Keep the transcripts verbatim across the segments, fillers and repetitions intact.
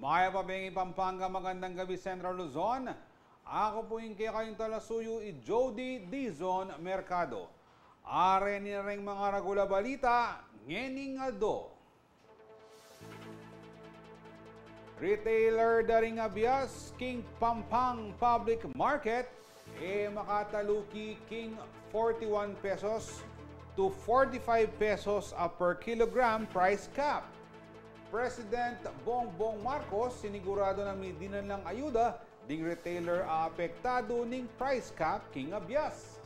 Mayap a bengi Pampanga, magandang gabi Central Luzon. Aku pu ing kekayung talasuyu, i Jody Dizon Mercado. Are na ring mga ragul a balita ngening aldo. Retailer da ring abias king Pampang Public Market, e makataluki king forty-one pesos to forty-five pesos a per kilogram price cap. President Bongbong Marcos sinigurado na migdinan lang ayuda ding retailer a apektadu ning price cap king abias.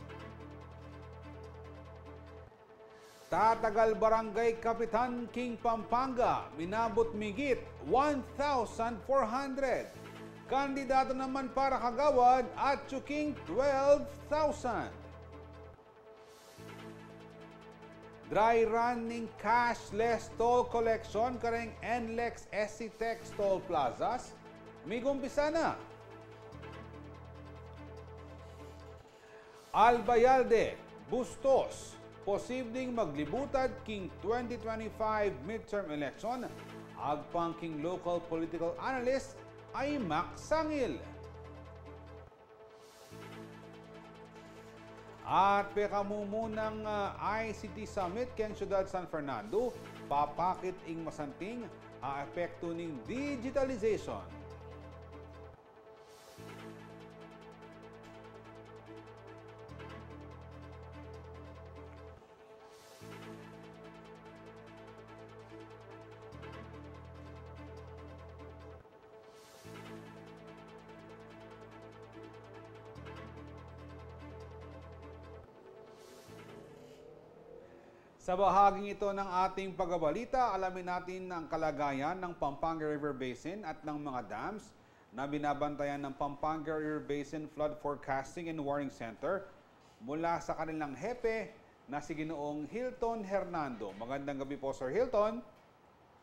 Tatagal barangay kapitan king Pampanga, minabut migit one thousand four hundred. Kandidatu naman para kagawad, atyu king twelve thousand. Dry run ning cashless toll collection kareng NLEX SCTEX toll plazas, migumpisa na. Albayalde, Bustos, posibleng maglibutad king twenty twenty-five midterm election, agpang king local political analyst, ay maksangil. At pekamumunang, ah, ICT Summit keng Syudad San Fernando, papakit ing masanting a epektu ning digitalization. Sa bahaging ito ng ating pagbabalita, alamin natin ang kalagayan ng Pampanga River Basin at ng mga dams na binabantayan ng Pampanga River Basin Flood Forecasting and Warning Center mula sa kanilang hepe na si Ginoong Hilton Hernando. Magandang gabi po, Sir Hilton.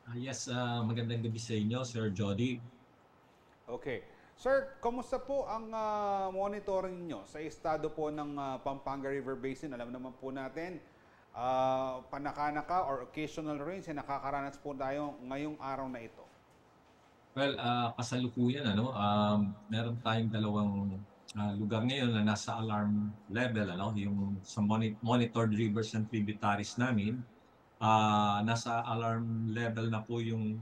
Ah, yes, ah, magandang gabi sa inyo, Sir Jody. Okay. Sir, kamusta po ang, ah, monitoring ninyo sa estado po ng, ah, Pampanga River Basin? Alam naman po natin, ah, panakanaka or occasional rains ay nakakaranas po tayo ngayong araw na ito. Well, ah, kasalukuyan, ano, um, meron tayong dalawang, ah, lugar ngayon na nasa alarm level, ano, yung sa moni-, monitored rivers and tributaries namin, ah, nasa alarm level na po yung,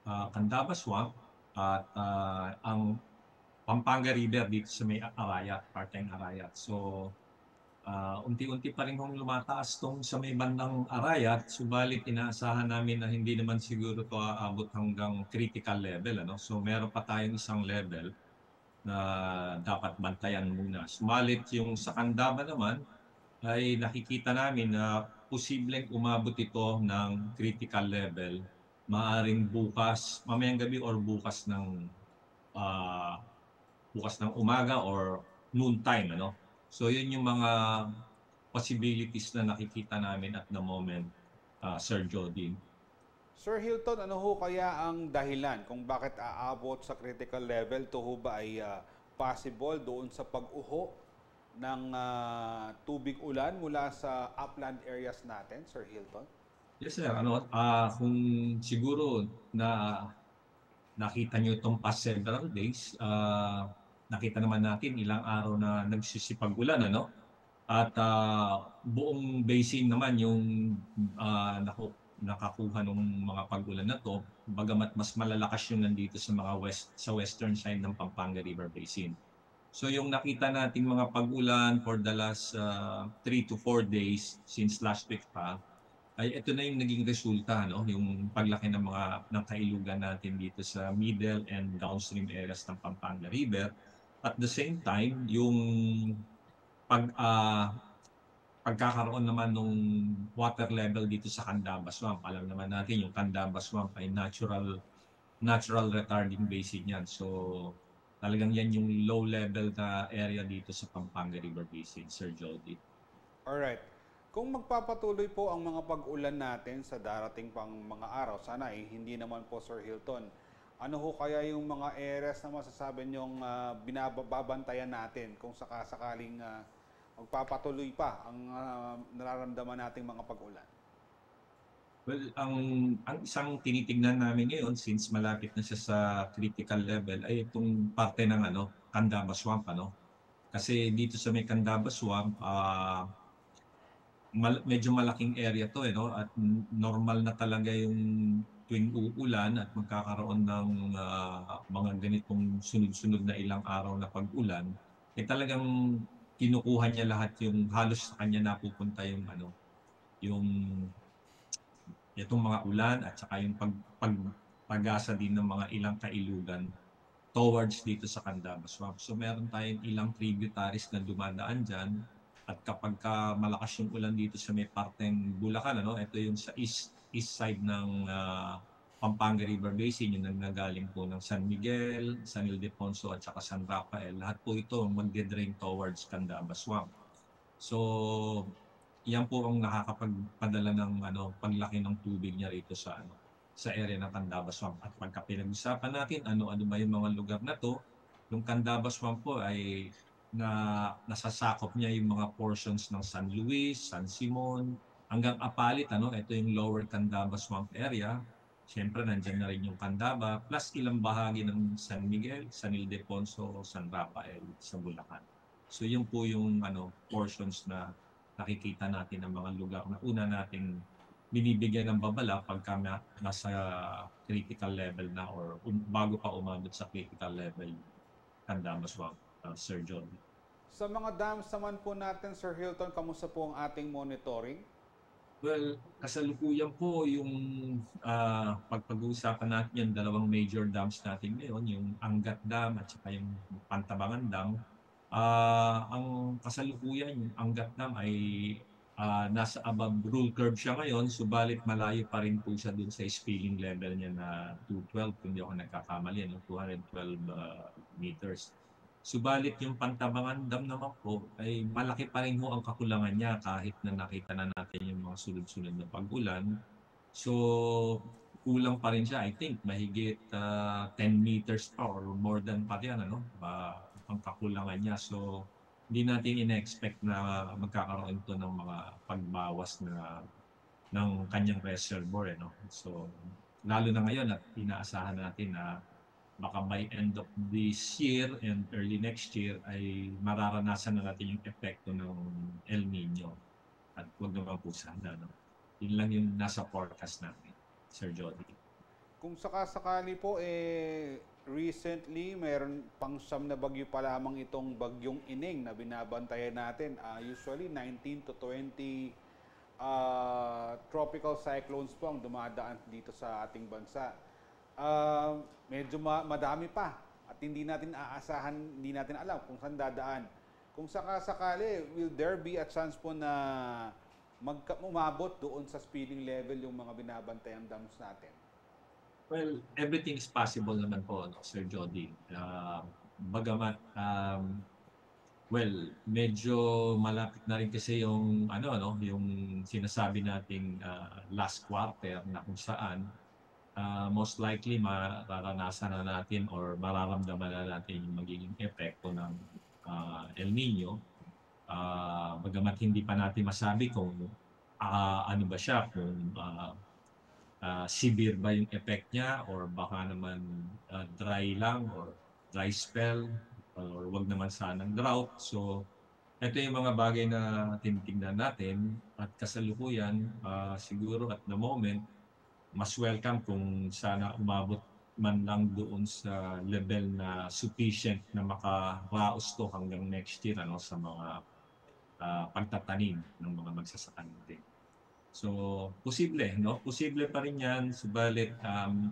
ah, Candaba Swamp at, ah, ang Pampanga River dito sa may Arayat, parteng Arayat. So, ah, unti-unti pa rin hong lumataas tong sa may bandang Arayat, subalit inaasahan namin na hindi naman siguro to aabot hanggang critical level, ano? So, meron pa tayong isang level na dapat bantayan muna. Sumalit yung sa Candaba naman, ay nakikita namin na posibleng umabot ito ng critical level, maaring bukas, mamayang gabi or bukas ng, ah, bukas ng umaga or noon time, ano? So, yun yung mga possibilities na nakikita namin at the moment, ah, Sir Jody. Sir Hilton, ano ho kaya ang dahilan kung bakit aabot sa critical level? Ito ho ba ay, ah, possible doon sa pag-uho ng, ah, tubig ulan mula sa upland areas natin, Sir Hilton? Yes, sir. Ano, ah, kung siguro na nakita nyo itong past several days, ah, nakita naman natin ilang araw na nagsisipag-ulan, ano? At, ah, buong basin naman yung, ah, naku-, nakakuha ng mga pag-ulan na to, bagamat mas malalakas yung nandito sa mga west, sa western side ng Pampanga River Basin. So, yung nakita nating mga pag-ulan for the last, ah, three to four days since last week pa, ay ito na yung naging resulta, no? Yung paglaki ng mga, ng kailugan natin dito sa middle and downstream areas ng Pampanga River. At the same time, yung pag, ah, pagkakaroon naman ng water level dito sa Candaba Swamp. Alam naman natin, yung Candaba Swamp ay natural, natural retarding basin yan. So, talagang yan yung low level na area dito sa Pampanga River Basin, Sir Jody. Alright. Kung magpapatuloy po ang mga pag-ulan natin sa darating pang mga araw, sana ay hindi naman po, Sir Hilton, ano ho kaya yung mga areas na masasabi niyong, ah, binababantayan natin kung sakasakaling, ah, magpapatuloy pa ang, ah, nararamdaman nating mga pag-ulan? Well, ang, ang isang tinitignan namin ngayon, since malapit na siya sa critical level, ay itong parte ng ano, Candaba Swamp, ano. Kasi dito sa may Candaba Swamp, ah, mal- medyo malaking area 'to, eh, 'no, at n- normal na talaga yung tuwing uulan at magkakaroon ng, ah, mga ganitong sunod-sunod na ilang araw na pag-ulan, eh, talagang kinukuha niya lahat yung halos sa kanya napupunta yung ano, yung itong mga ulan at saka yung pag pag pag-asa din ng mga ilang kailugan towards dito sa Candaba Swamp. So, meron tayong ilang tributaries na dumadaan diyan at kapagka malakas yung ulan dito sa may parteng Bulacan, ano, ito yung sa east east side ng, ah, Pampanga River Basin, yung nanggagaling po ng San Miguel, San Ildefonso at saka San Rafael, lahat po ito magde-drain towards Candaba Swamp. So, yan po ang nakakapagpadala ng ano, paglaki ng tubig niya rito sa ano, sa area ng Candaba Swamp. At pagka pinag-usapan natin ano-ano ba yung mga lugar na 'to, yung Candaba Swamp po ay na nasasakop niya yung mga portions ng San Luis, San Simon, hanggang Apalit, ano, ito yung Lower Candaba Swamp area. Siyempre, nandiyan na rin yung Candaba, plus ilang bahagi ng San Miguel, San Ildefonso, San Rafael sa Bulacan. So, yun po yung ano, portions na nakikita natin ng mga lugar na una nating binibigyan ng babala pagka na, nasa critical level na or um, bago pa umabot sa critical level, Candaba Swamp, uh, Sir John. Sa mga dams naman po natin, Sir Hilton, kamusta po ang ating monitoring? Well, kasalukuyan po yung ah, pagpag-uusapan natin yung dalawang major dams natin ngayon, yung Angat Dam at saka yung Pantabangan Dam. Ah, ang kasalukuyan, yung Angat Dam ay ah, nasa above rule curve siya ngayon, subalit malayo pa rin po siya dun sa spilling level niya na two twelve, kung di ako nagkakamali, no? two hundred twelve ah, meters. Subalit yung Pantabangan Dam naman po ay malaki pa rin ho ang kakulangan niya kahit na nakita na natin yung mga sunod-sunod na pag-ulan. So, kulang pa rin siya. I think mahigit ah, ten meters pa or more than pa yan, ano? Ah, ang kakulangan niya. So, hindi natin ina-expect na magkakaroon to ng mga pagbawas na ng kanyang reservoir, eh, no? So, lalo na ngayon at inaasahan natin na baka by end of this year and early next year ay mararanasan na natin yung epekto ng El Nino. At wag naman po sana, no? Yun lang yung nasa forecast namin, Sir Jody. Kung sakasakali po, eh, recently, mayroon pang siyam na bagyo pa lamang itong bagyong Ining na binabantayan natin. Ah, usually, nineteen to twenty ah, tropical cyclones po ang dumadaan dito sa ating bansa. Ah, medyo ma- madami pa at hindi natin aasahan, hindi natin alam kung saan dadaan. Kung sakasakali, will there be a chance po na magka- umabot doon sa spilling level yung mga binabantayan dams natin? Well, everything is possible naman po, no, Sir Jody. Ah, bagamat, um, well, medyo malapit na rin kasi yung, ano, no, yung sinasabi nating ah, last quarter na kung saan ah, most likely mararanasan na natin or mararamdaman na natin yung magiging epekto ng ah, El Nino. Ah, bagamat hindi pa natin masabi kung ah, ano ba siya, kung ah, ah, severe ba yung effect niya or baka naman ah, dry lang or dry spell or wag naman sanang drought. So, ito yung mga bagay na tinitingnan natin at kasalukuyan, ah, siguro at the moment, mas welcome kung sana umabot man lang doon sa level na sufficient na makaraos to hanggang next year, ano, sa mga ah, pagtatanim ng mga magsasaka natin. So, posible, no? Posible pa rin yan, subalit um,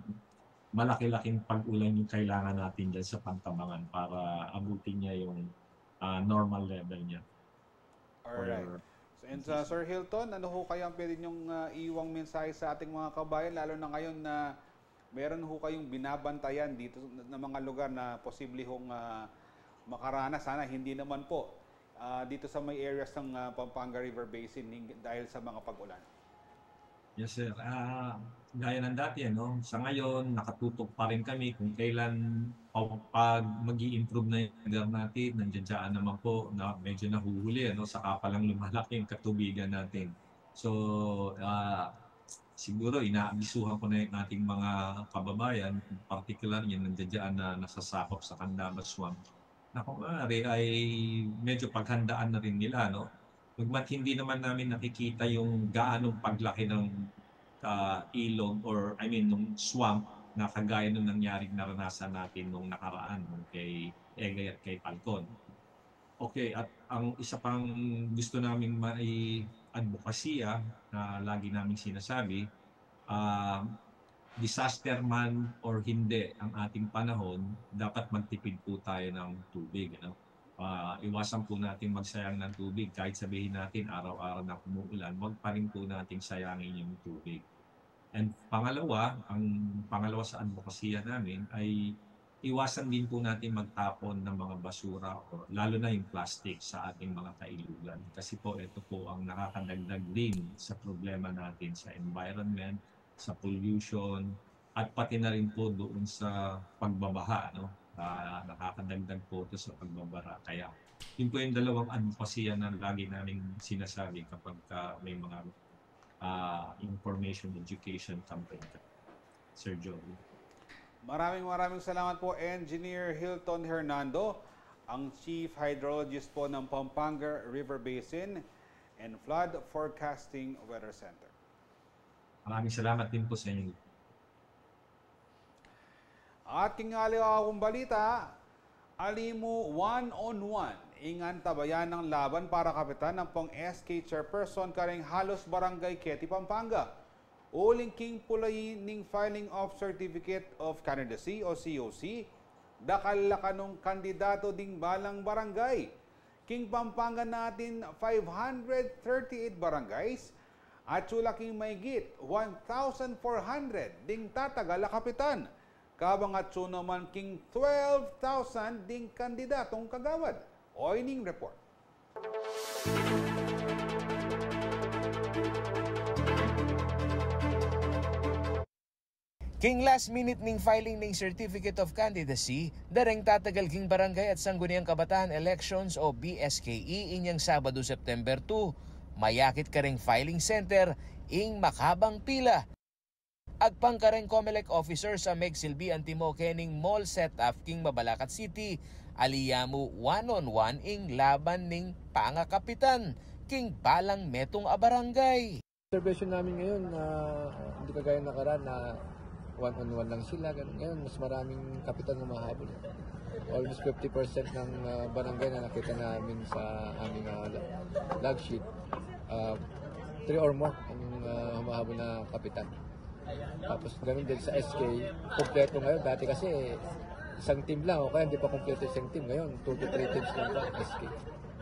malaki-laking pag-ulan yung kailangan natin dyan sa Pantabangan para abutin niya yung ah, normal level niya. Alright. Or- So, and uh, Sir Hilton, ano ho kaya ang pwede niyong uh, iwang mensahe sa ating mga kabayan, lalo na ngayon na meron ho kayong binabantayan dito na, na mga lugar na posible hong uh, makaranas, sana hindi naman po, uh, dito sa may areas ng uh, Pampanga River Basin hing- dahil sa mga pag-ulan? Yes, sir. Ah, gaya ng dati, ano, sa ngayon, nakatutok pa rin kami kung kailan pa- pag mag improve na yung lugar natin, nandiyan naman po na medyo nahuhuli, ano, saka pa lang lumalaki yung katubigan natin. So, ah, Siguro inaabisuhan ko na yung ating mga kababayan, partikular yung nandiyan na nasasakop sa Candaba Swamp, na kung maaari ay medyo paghandaan na rin nila, no? Bagamat hindi naman namin nakikita yung gaanong paglaki ng, ah, ilog or, I mean, nung swamp na kagaya nung nangyaring naranasan natin nung nakaraan, nung kay Egay at kay Falcon. Okay, at ang isa pang gusto naming mai-advokasya na lagi naming sinasabi, ah, disaster man or hindi ang ating panahon, dapat magtipid po tayo ng tubig, ano? Ah, iwasan po natin magsayang ng tubig. Kahit sabihin natin araw-araw na umuulan, wag pa rin po nating sayangin yung tubig. And pangalawa, ang pangalawa sa advokasya namin ay iwasan din po natin magtapon ng mga basura, o lalo na yung plastic, sa ating mga kailugan. Kasi po, ito po ang nakakadagdag din sa problema natin sa environment, sa pollution, at pati na rin po doon sa pagbabaha, no? Ah, nakakadagdag po ito sa pagbabara. Kaya, yun po yung dalawang advokasya na lagi naming sinasabi kapag ka may mga, ah, information education campaign ka, Sir Joey. Maraming maraming salamat po, Engineer Hilton Hernando, ang Chief Hydrologist po ng Pampanga River Basin and Flood Forecasting Weather Center. Maraming salamat din po sa inyo. At king aliwa kung balita, ali mu one on one ing antabayanan laban para kapitan ampong S K chairperson karing halos barangay keti Pampanga. Uling king pulayi ning filing of Certificate of Candidacy o C O C, dakal la kanung kandidato ding balang barangay. King Pampanga natin, five hundred thirty-eight barangays, atsu la king mahigit one thousand four hundred ding tatagal a kapitan, kabang atsu naman king twelve thousand ding kandidatong kagawad. Oy ning report. King last minute ning filing ning Certificate of Candidacy da reng tatagal king Barangay at Sangguniang Kabataan Elections o B S K E inyang Sabado, September two, mayakit kareng filing center ing makabang pila. Agpang kareng Comelec officers a megsilbi antimo kening mall setup king Mabalacat City, ali ya mu one on one ing laban ning pangakapitan king balang metung a barangay. Observation namin ngayon na hindi kagaya nakaraan na one on one lang sila. Ganun. Ngayon, mas maraming kapitan na humahabol. Almost fifty percent ng ah, barangay na nakita namin sa aming ah, la- log sheet, ah, three or more ang ah, humahabol na kapitan. Tapos ganun din sa S K, kompleto ngayon. Dati kasi isang team lang o kaya hindi pa kompleto isang team. Ngayon, two to three teams lang sa S K.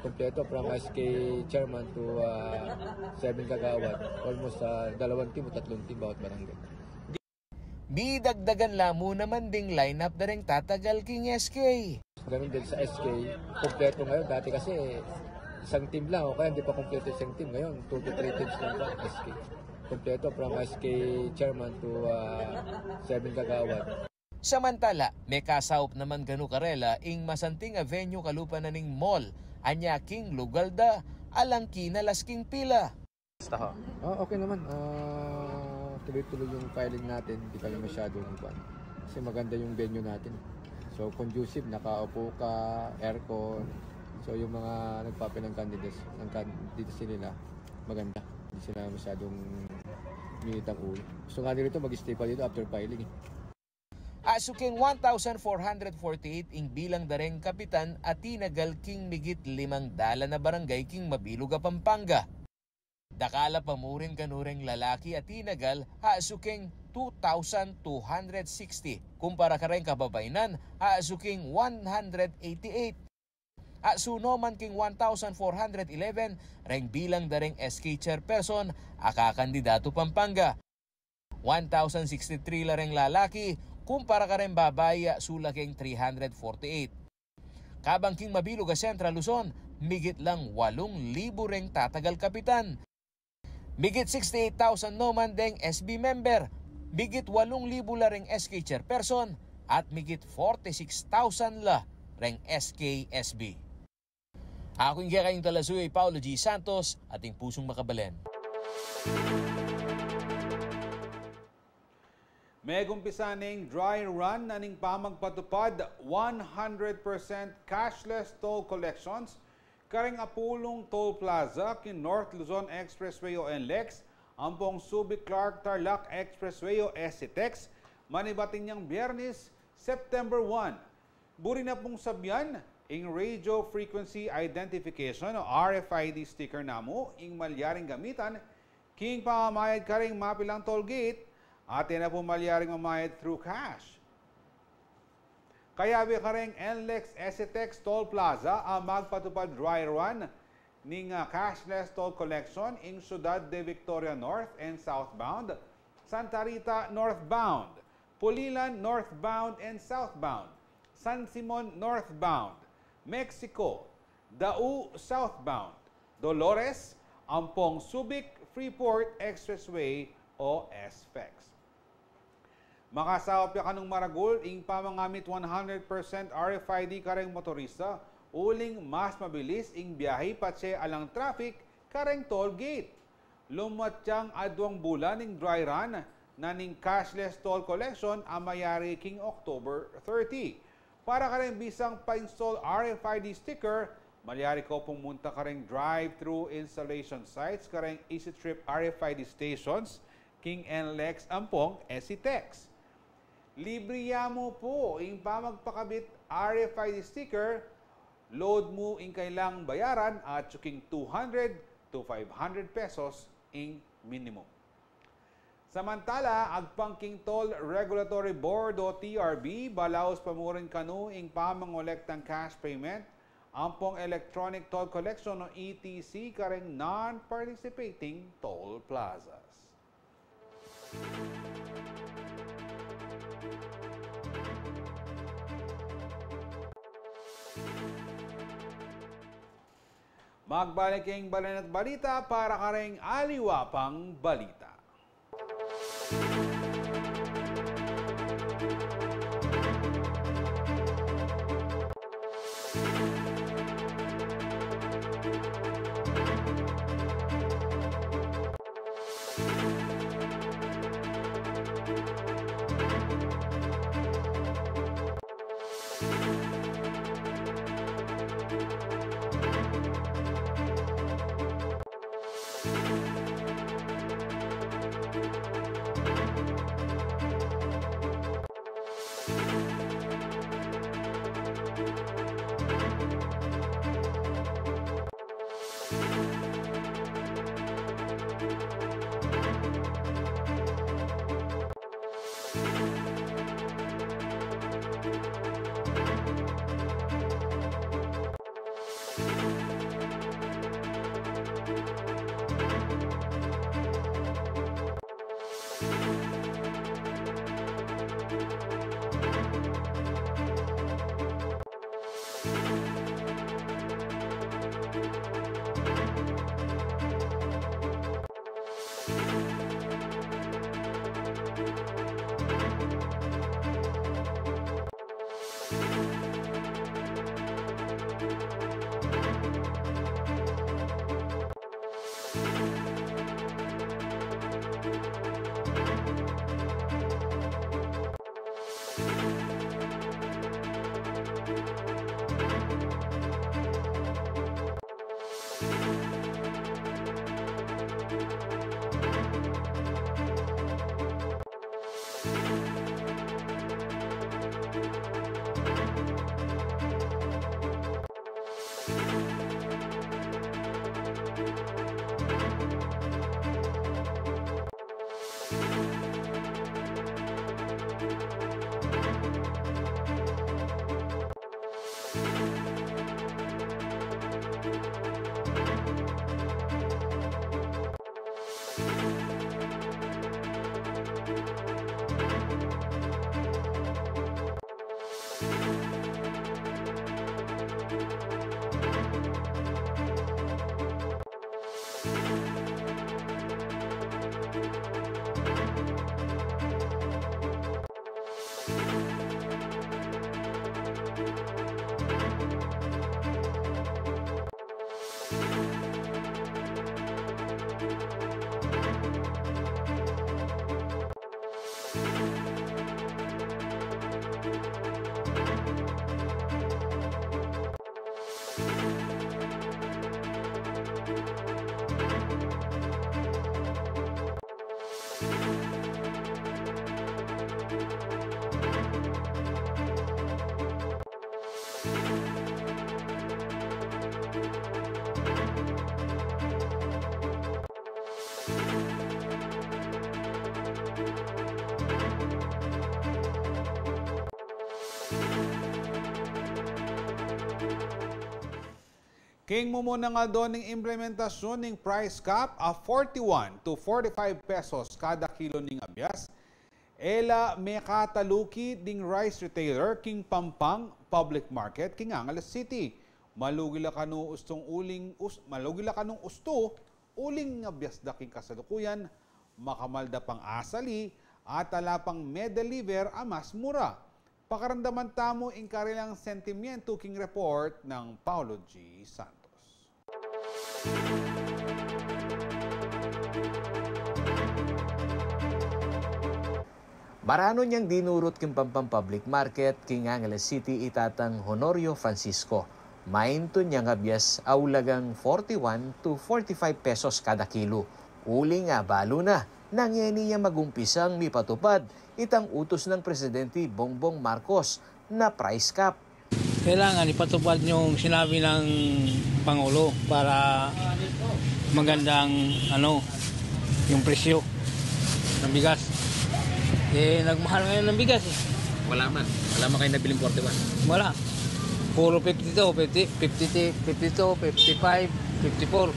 Kompleto from S K chairman to ah, seven kagawad. Almost ah, dalawang team o tatlong team bawat barangay. Midagdagan la mu naman ding lineup da reng tatagal king S K. Ganun din sa S K, kompleto ngayon. Dati kasi isang team lang o kaya hindi pa kompleto isang team. Ngayon, two to three teams lang sa S K. Kompleto from S K chairman to ah, seven kagawad. Samantala, mekasaup naman kanu karela ing masanting a venue kalupa na ning mall, anya king lugal da, alang kinalas king pila. Ah, okay naman. Ah, tuloy-tuloy yung filing natin. Hindi kami masyadong kuwan. Kasi maganda yung venue natin. So, conducive, nakaupo ka, aircon. So, yung mga nagpapil ng candidates, ng candidacy nila, maganda. Hindi sila masyadong minit ang ulo. Gusto nga nila ito, mag-stay pa dito after filing eh. Asu king one thousand four hundred forty-eight ing bilang da reng kapitan a tinagal king migit limang dalan a barangay king mabilug a Pampanga. Dakal la pa mu rin kanu reng lalaki a tinagal, asu king two thousand two hundred sixty, kumpara kareng kababainan, asu king one hundred eighty-eight. Asu no man king one thousand four hundred eleven reng bilang da reng S K chairperson a kakandidatu Pampanga. One thousand sixty-three la reng lalaki, kumpara kareng babai a sula king three hundred forty-eight. Kabang king mabilug a Central Luzon, migit lang walung libu reng tatagal kapitan. Migit sixty-eight thousand no man deng S B member, migit walung libu la reng S K chairperson, at migit forty-six thousand la reng S K S B. Aku ing kekayung talasuyu, Paulo G Santos, ating pusung makabalen. Megumpisa ning dry run na ning pamagpatupad one hundred percent cashless toll collections kareng apulung toll plaza king North Luzon Expressway o NLEX ampong Subic Clark Tarlac Expressway o SCTEX manibat inyang Biyernes, September one. Buri na pung sabyan ing radio frequency identification o RFID sticker namu ing malyaring gamitan king pamamayad karing mapilang toll gate, at e na pu malyaring mamayad through cash. Kayabe kareng NLEX SCTEX Toll Plaza a magpatupad dry run ning, ah, cashless toll collection ing Ciudad de Victoria north and southbound, Santa Rita northbound, Pulilan northbound and southbound, San Simon northbound, Mexico, Dau southbound, Dolores, ampong Subic Freeport Expressway o SFEX. Makasaup ya kanung maragul ing pamangamit one hundred percent RFID kareng motorista, uling mas mabilis ing biyahe patse alang traffic kareng toll gate. Lumat yang aduang bulan ing dry run na ning cashless toll collection a mayari king October thirty. Para kareng bisang pa-install RFID sticker, malyari ko pung munta kareng drive-thru installation sites kareng EasyTrip RFID stations king NLEX ampong SCTEX. Libre ya mu pu ing pamagpakabit RFID sticker, load mu ing kailang bayaran atiu king two hundred to five hundred pesos ing minimum. Samantala, agpang king Toll Regulatory Board o TRB, balaus pa mu rin kanu ing pamangolektang cash payment ampong electronic toll collection o ETC kareng non-participating toll plazas. Magbalik ing Balen at Balita para kareng aliwa pang balita. King mumunang aldo ning implementasyun ning price cap a forty-one to forty-five pesos kada kilo ning abias, e la mekataluki ding rice retailer king Pampang Public Market king Angeles City. Malugi la kanu ustung uling us-, malugi la kanung ustu uling abias da king kasalukuyan, makamal da pang asali at ala pang me-deliver a mas mura. Pakaramdaman tamu ing karelang sentimientu king report nang Paulo G Santos. Maranu nyang dinurut king Pampang Public Market king Angeles City i Tatang Honorio Francisco. Maintun yang abias a ulagang forty-one to forty-five pesos kada kilo. Uling abalu na, nang e ne ya magumpisang mipatupad itang utus nang Presidente Bongbong Marcos na price cap. Kailangan ipatupad yung sinabi ng Pangulo para magandang, ano, yung presyo ng bigas. Eh, nagmahal ngayon ng bigas, eh. Wala man. Wala man kayo nabiling forty-one. Wala. Puro fifty-two, fifty, fifty-two, fifty-two, fifty-five, fifty-four.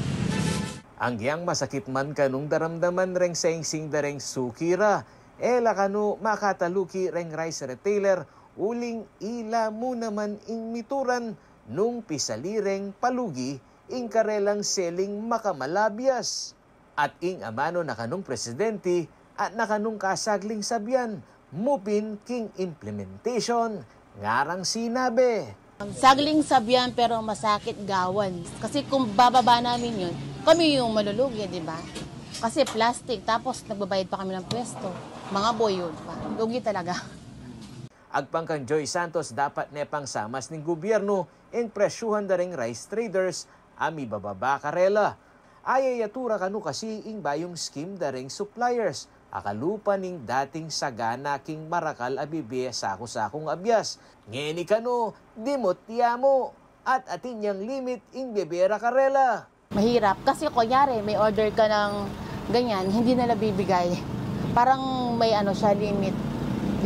Agyang masakit man kanung daramdaman reng saingsing da reng suki ra, e la kanu makataluki reng rice retailer uling ila mu naman ing mituran nung pisali reng palugi ing karelang seling makamal a abias. At ing amanu na kanung presidente at na kanung kasagling sabian, mu pin king implementation, ngarang sinabi. Sagling sabian pero masakit gawan. Kasi kung bababa namin yun, kami yung malulugi, di ba? Kasi plastic, tapos nagbabayad pa kami ng pwesto. Mga boyod pa. Lugi talaga. Agpang kang Joy Santos, dapat ne pang samas ning gobyerno ing presyuhan da ring rice traders a mibababa karela. Ayayatura kanu kasi ing bayung scheme da ring suppliers a kalupa ning dating sagana king marakal a bibie saku-sakung abias. Ngeni kanu, dimut ya mu at atin yang limit ing bibie ra karela. Mahirap. Kasi kunyari, may order ka ng ganyan, hindi na nabibigay. Parang may ano siya, limit.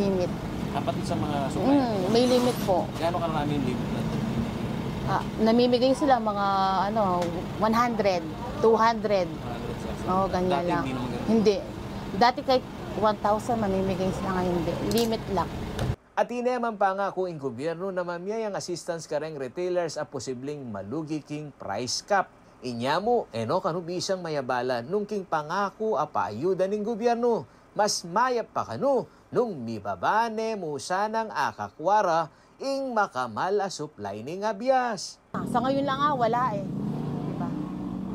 Limit. Apat sa mga supplier. Mm, may limit po. Gaano karami yung limit natin? Ah, namimigay sila mga ano, one hundred, two hundred. One hundred sa isang. Oo, ganyan lang. Dati hindi naman ganun. Hindi. Dati kahit one thousand mamimigay sila, ngayon hindi. Limit lang. Atin ne mang pangaku ing gobyerno na mamie yang assistance kareng retailers a posibling malugi king price cap. Inya mu, e no kanu bisang mayabala nung king pangaku a paayuda ning gobyerno, mas mayap pa kanu nung mibaba ne mu sanang akakua ra ing makamal a supply ning abias. Sa ngayon lang nga, wala eh. Di ba?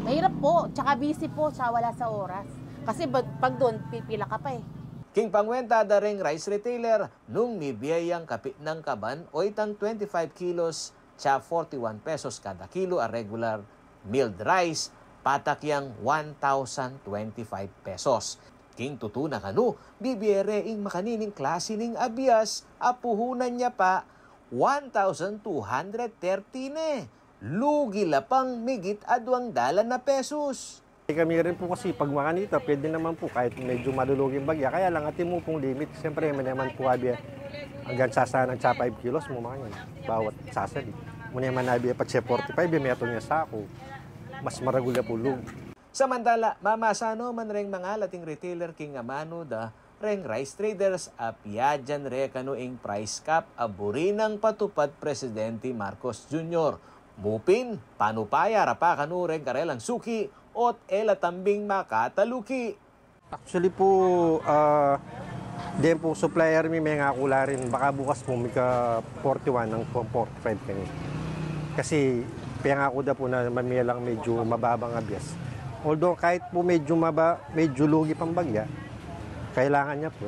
Mahirap po, tsaka busy po, tsaka wala sa oras. Kasi pag, pag doon, pipila ka pa eh. King pangwenta da reng rice retailer, nung mibie yang kapitnan kaban o itang twenty-five kilos, tsaka forty-one pesos kada kilo a regular milled rice, patak yang one thousand twenty-five pesos. King tutu na kanu, bibie re ing makanining klase ning abias a puhunan ya pa one thousand two hundred thirty ne. Lugi la pang migit a duang dalan a pesos. Eh, kami rin po kasi pag makanita, pwede naman po kahit medyo maluluging bagya. Kaya lang, atin mu pong limit. Siyempre, mane man po abi, hanggang sasanang tsa five kilos mu, mga yan. Bawat sasali. Mane man abi, pag siya forty-five, eh, metung ya saku. Mas maragul ya pulug. Samantala, mamasa no man reng mangalating retailer king amanu da reng rice traders a piadyan re kanu ing price cap a buri nang patupad Presidente Marcos Junior. Mu pin, panupaya ra pa kanu reng karelang suki, ot e la tambing makataluki. Actually po, ah, den pong supplier mi, mengaku la rin, baka bukas po mika forty-one ang forty-five kami. Kasi pengaku da po na mamie lang medyo mababang abias. Although kahit po medyo maba-, medyo lugi pang bagya, kailangan niya po.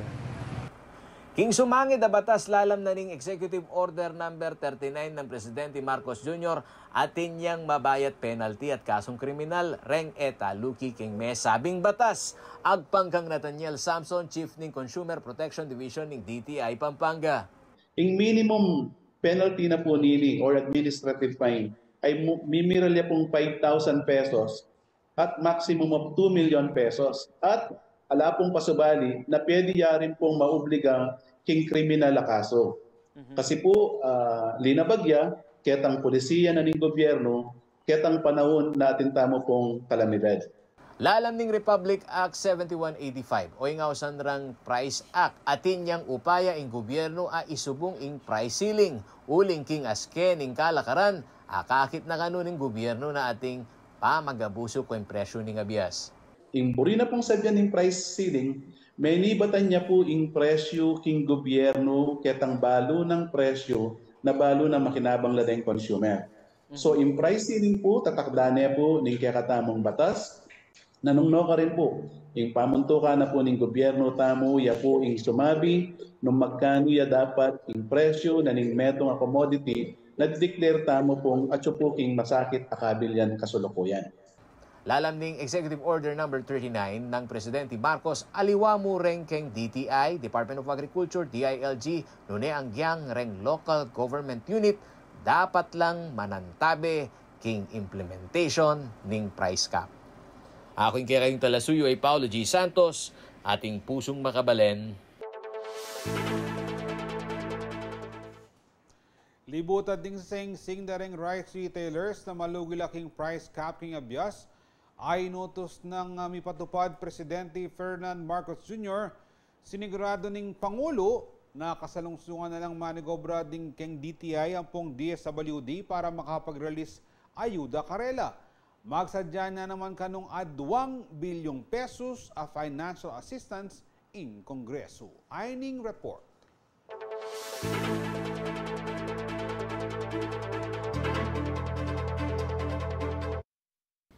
King sumangid a batas lalam na ning Executive Order Number thirty-nine nang Presidente Marcos Junior, atin yang mabayat penalty at kasung kriminal reng e taluki king mesabing batas. Agpang kang Nathaniel Samson, Chief ning Consumer Protection Division ning D T I Pampanga. Ing minimum penalty na po nini or administrative fine ay mu-, mimiral ya pong five thousand pesos at maximum of two million pesos. At ala pong pasubali na pwede ya rin pong maobliga king kriminal a kaso. Mhm. Kasi po, ah, linabag ya, ketang pulisiya na ning gobyerno, ketang panaun na atin tamu pung kalamidad. Lalam ning Republic Act seventy-one eighty-five o ing ausan rang Price Act, atin yang upaya ing gubyernu a isubung ing price ceiling uling king aske ning kalakaran, akakit na kanu ning gubyernu na ating pamagabusu ku ing presyu ning abias. Ing buri na pung sabian ning price ceiling, menibatan ya pu ing presyu king gubyernu ketang balu nang presyu na balu nang makinabang la deng consumer. So, ing price ceiling pu, tatakdan ne pu ning kekatamung batas, nanung no karin pu, ing pamuntukan na pu ning gubyernu tamu, ya pu ing sumabi nung magkanu ya dapat ing presyu na ning metung a commodity na dideclare tamu pung atyu pu king masakit a kabilyan kasalukuyan. Lalam ning Executive Order Number thirty-nine nang Presidente Marcos, aliwa mu reng keng D T I, Department of Agriculture, D I L G, nune anggyang reng local government unit, dapat lang manantabe king implementation ning price cap. Aku ing kekayung talasuyu ay Paulo G Santos, ating pusung makabalen. Libutan ding singsing da reng rice retailers na malugi la king price cap king abias, ay inutus nang, ah, mipatupad Presidente Ferdinand Marcos Junior, siniguradu ning Pangulo na kasalungsungan na lang manigobra ding keng D T I ampong D S W D para makapag-release ayuda karela. Magsadya na naman kanung aduang bilyung pesos a financial assistance ing Kongresu. Ayning report.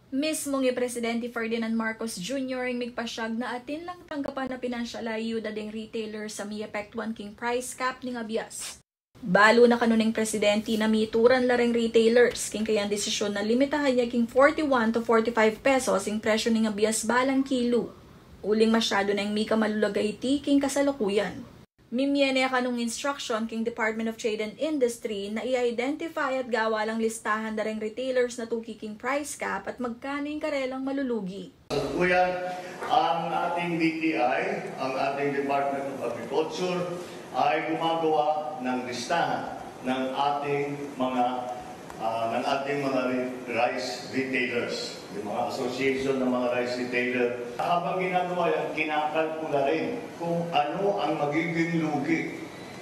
Mismung i Presidente Ferdinand Marcos Junior ing migpasyag na atin lang tanggapan a pinansyal a ayuda deng retailer sa miepektuan king price cap ning abias. Balu na kanu ning Presidente na mituran la reng retailers king kayang desisyon na limitahan ya king forty-one to forty-five pesos ing presyo ning abias balang kilu. Uling masyadu neng mika malulagay iti king kasalukuyan. Mimie ne kanung instruction king Department of Trade and Industry na i-identify at gawa lang listahan da reng retailers na tuki king price cap at magkanu ing karelang malulugi. Kasalukuyan, ang ating D T I, ang ating Department of Agriculture ay gumagawa ng listahan ng ating mga ah, ng ating mga re-, rice retailers, yung mga association ng mga rice retailer. Habang ginagawa yan, kinakalkula rin kung ano ang magiging lugi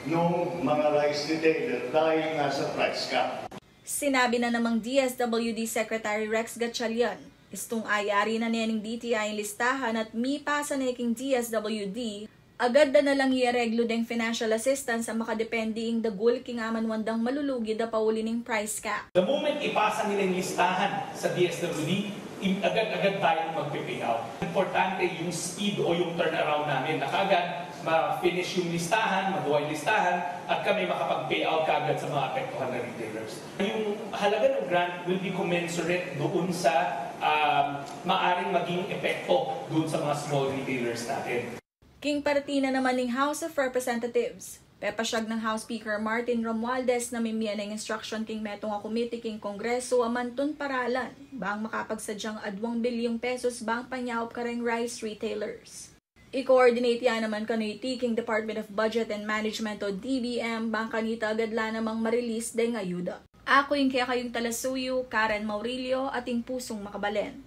nung mga rice retailer dahil nga sa price cap. Sinabi na namang D S W D Secretary Rex Gatchalian, istung ayari na ne ning D T I ing listahan at mipasa ne king D S W D, agad da na lang iareglu deng financial assistance a makadepende ing dagul king amanuan dang malulugi da pauli ning price cap. The moment ipasa nila yung listahan sa D S W D, im-, agad-agad tayong magpe-pay out. Importante yung speed o yung turnaround namin na kaagad ma-finish yung listahan, magawa yung listahan, at kami makapag-pay out kaagad sa mga apektuhan na retailers. Yung halaga ng grant will be commensurate doon sa, um, maaring maging epekto doon sa mga small retailers natin. King parti na naman ning House of Representatives, pepasyag nang House Speaker Martin Romualdez na mimie neng instruction king metung a komite king Kongresu a mantun paralan bang makapagsadyang aduang bilyung pesos bang panyaup kareng rice retailers. I-coordinate ya naman kanu iti king Department of Budget and Management o D B M bang kanita agad la namang ma-release deng ayuda. Aku ing kekayung talasuyu, Karen Maurilio, ating pusung makabalen.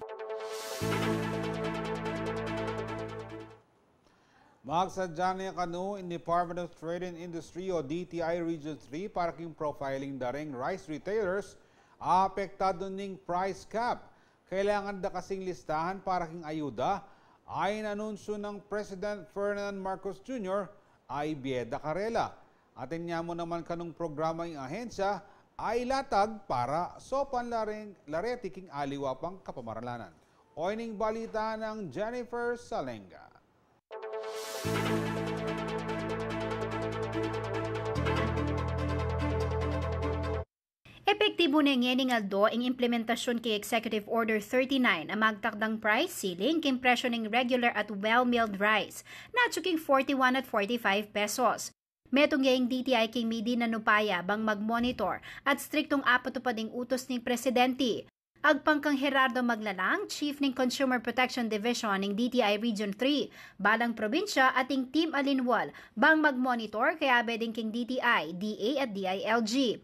Magsadya ne kanu ing Department of Trade and Industry o D T I Region three para king profiling da reng rice retailers a apektadu ning price cap. Kailangan da kasing listahan para king ayuda, ayan anunsyu nang President Ferdinand Marcos Junior a ibie da karela. Atin ya mu naman kanung programa ing ahensya a ilatag para saupan la reng, la reti king aliwa pang kapamaralanan. Oyni ing balita nang Jennifer Salenga. Epektibu ne ngening aldo ing implementasyun king Executive Order thirty-nine a magtakdang price ceiling king presyo ning regular at well-milled rice, na atyu king forty-one at forty-five pesos. Metung ya ing D T I king midi nang upaya bang mag-monitor at striktung apatupad ing utus ning Presidente. Agpang kang Gerardo Maglalang, Chief ning Consumer Protection Division ning D T I Region three, balang probinsya ating team a linwal bang mag-monitor kayabe ding king D T I, D A at D I L G.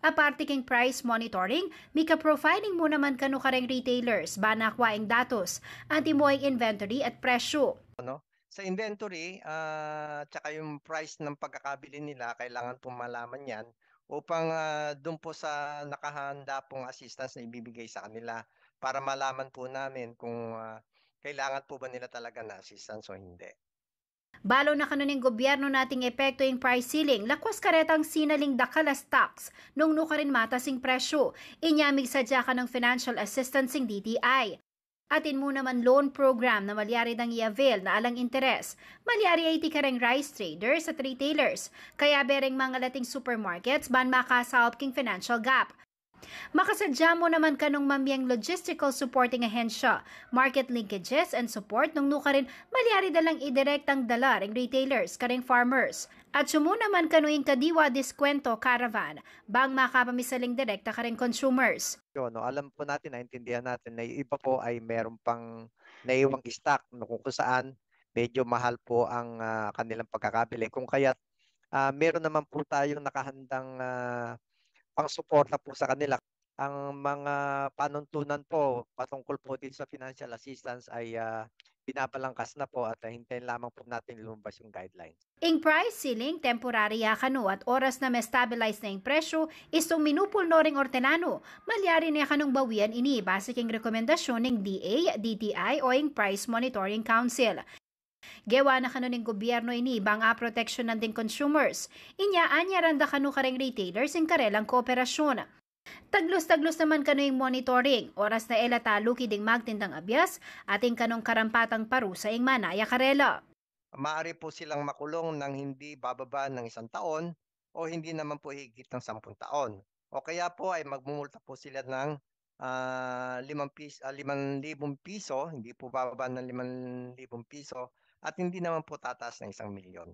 Aparte king price monitoring, mika-profiling mu naman kanu kareng retailers, ban akwa ing datos, antimo ing inventory at presyu. Ano? Sa inventory, ah, tsaka yung price ng pagkakabili nila, kailangan pong malaman yan upang, ah, dun po sa nakahanda pong assistance na ibibigay sa kanila para malaman po namin kung, ah, kailangan po ba nila talaga na assistance o hindi. Balu na kanu ning gobyernu na ating epektu ing price ceiling, lakwas karetang sinaling dakal a stocks nung nukarin matas ing presyu. Inya migsadya kanung financial assistance ing D T I. Atin mu naman loan program na malyari dang i-avail na alang interes. Malyari ya iti kareng rice traders at retailers. Kayabe reng mangalating supermarkets ban makasaup king financial gap. Makasadya mu naman kanung mamiang logistical supporting ahensya, market linkages and support nung nukarin malyari da lang idirektang dala reng retailers kareng farmers. At atsu mu naman kanu ing kadiwa diskwento caravan, bang makapamisaling direkta kareng consumers. Yun, no, alam po natin, naintindihan natin na yung iba po ay meron pang naiwang stock, no, kung, kung saan medyo mahal po ang, ah, kanilang pagkakabili. Kung kaya't, ah, meron naman po tayong nakahandang, ah, pangsuporta po sa kanila. Ang mga panuntunan po patungkol po dito sa financial assistance ay, ah, binabalangkas na po at, ah, hintayin lamang po natin lumabas yung guidelines. Ing price ceiling, temporary ya kanu at oras na ma-stabilize na ing presyu, istung minupul no ring ortelanu, malyari ne kanung bawian ini base king rekomendasyun ning D A, D T I o ing Price Monitoring Council. Gewa na kanu ning gobyernu ini bang aproteksyonan ding consumers. Inya anyaran da kanu kareng retailers ing karelang kooperasyun. Taglus-taglus naman kanu ing monitoring, oras na e la taluki ding magtindang abias, atin kanung karampatang parusa ing manaya karela. Maaari po silang makulong ng hindi bababa ng isang taon o hindi naman po higit ng sampung taon. O kaya po ay magmumulta po sila ng, ah, limang pis-, ah, limang libong piso, hindi po bababa ng limang libong piso, at hindi naman po tataas ng isang milyon.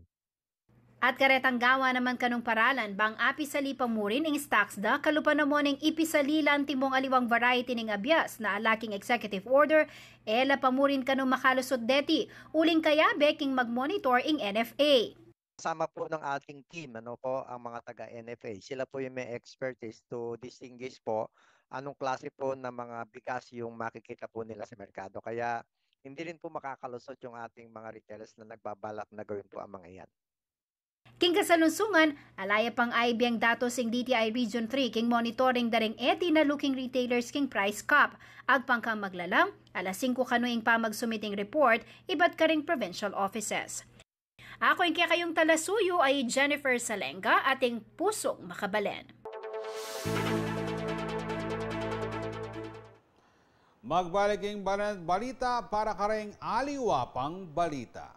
At karetang gawa naman kanung paralan bang apisali pa mu rin ing stocks da, kalupa na mu ning ipisali la antimong aliwang variety ning abias na ala king executive order, e la pa mu rin kanu makalusut deti, uling kayabe king mag-monitor ing N F A. Kasama po ng ating team, ano po, ang mga taga N F A. Sila po yung may expertise to distinguish po anong klase po ng mga bigas yung makikita po nila sa merkado. Kaya hindi rin po makakalusot yung ating mga retailers na nagbabalak na gawin po ang mga iyan. King kasalungsungan, ala ya pang aibie datos ing D T I Region three king monitoring da ring e tinaluking retailers king price cap. Agpang kang maglalang, alas singko kanu ing pamagsubmit ing report ibat karing provincial offices. Aku ing kekayung talasuyu ay Jennifer Salenga, ating pusung makabalen. Magbalik ing balen at balita para kareng aliwa pang balita.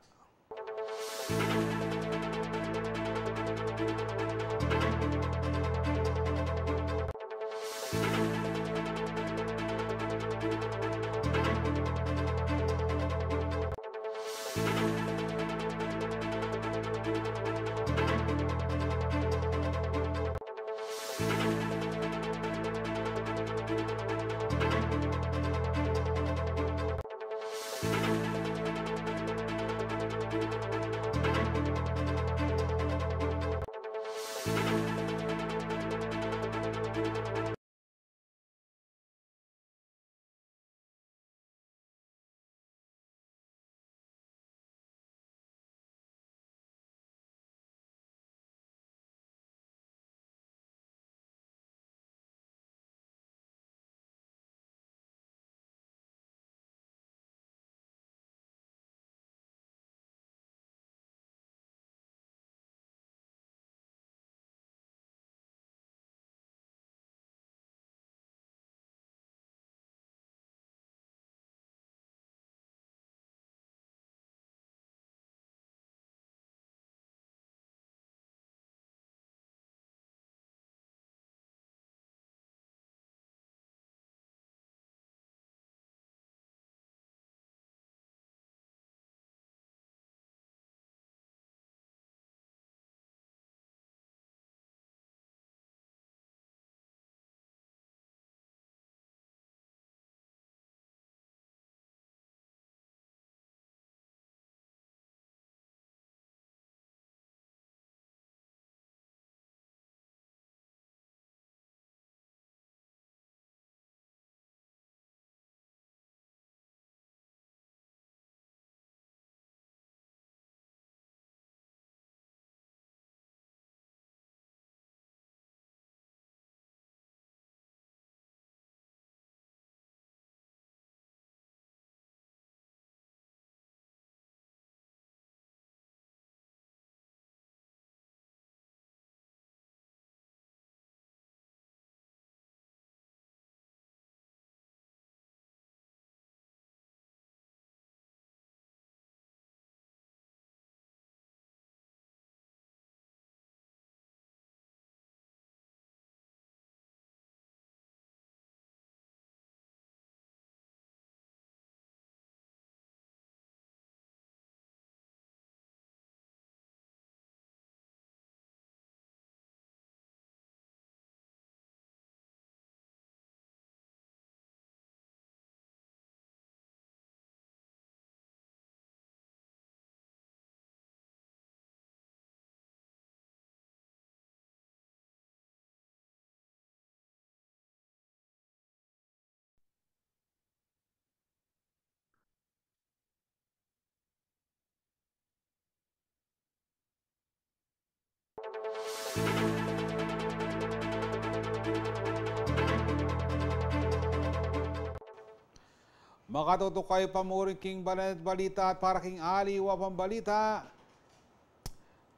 Makatutukayu pa mu rin king balen at balita at para king aliwa pang balita.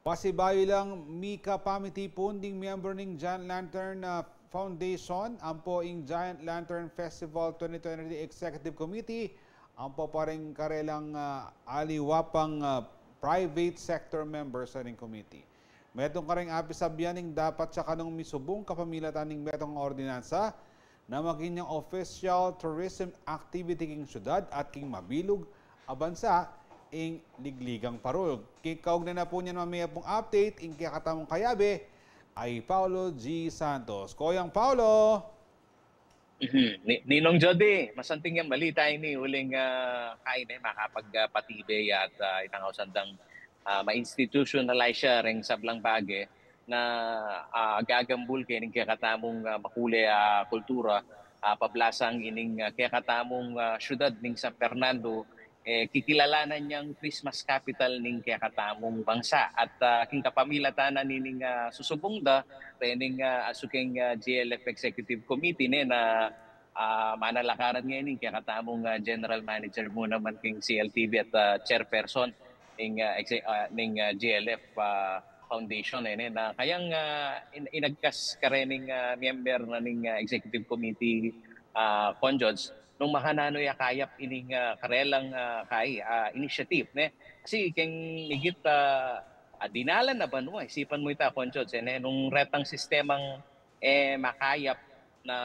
Pasibayu lang, mika pamitipun ding miyembro ning Giant Lantern, ah, Foundation ampo ing Giant Lantern Festival twenty twenty-three Executive Committee ampo pa ring karelang, ah, aliwa pang, ah, private sector members ning committee. Metung karing apisabyan ing dapat ya kanung misubung kapamilatan ning metung a ordinansa na maging yang official tourism activity king syudad at king mabilug a bansa ing Ligligang Parul. King kaugnay na pu niyan, mamie pung update ing kekatamung kayabe, i Paulo G Santos. Koyang Paulo! Mhm. Ni-, Ninong Jody, masanting yang balita ini, uling, ah, kaine, makapagpatibe ya at, ah, itang ausan dang, ah, ma-institutionalize ya reng sablang bage na, ah, gagambul kening kekatamung, ah, makule a kultura, ah, pablasang ining, ah, kekatamung, ah, syudad ning San Fernando, eh, kikilalanan yang Christmas capital ning kekatamung bangsa. At, ah, king kapamilatan na nining, ah, susubung da rening, ah, asu king, ah, G L F Executive Committee, ne, na, ah, manalakaran ngeni ning kekatamung, ah, general manager mu naman king C L T V at, ah, chairperson ning, ah, exe-, ah, ning, ah, G L F, ah, Foundation, eh, ne, na kayang, ah, in-, inagkas karening, ah, miyember na ning, ah, executive committee, ah, Conjods, nung makananu ya kayap ining, ah, karelang, ah, kai, ah, initiative, ne? Kasi keng migit, ah, ah, dinalan na banua, isipan mu ita, Conjods, eh, ne? Nung retang sistemang, eh, makayap na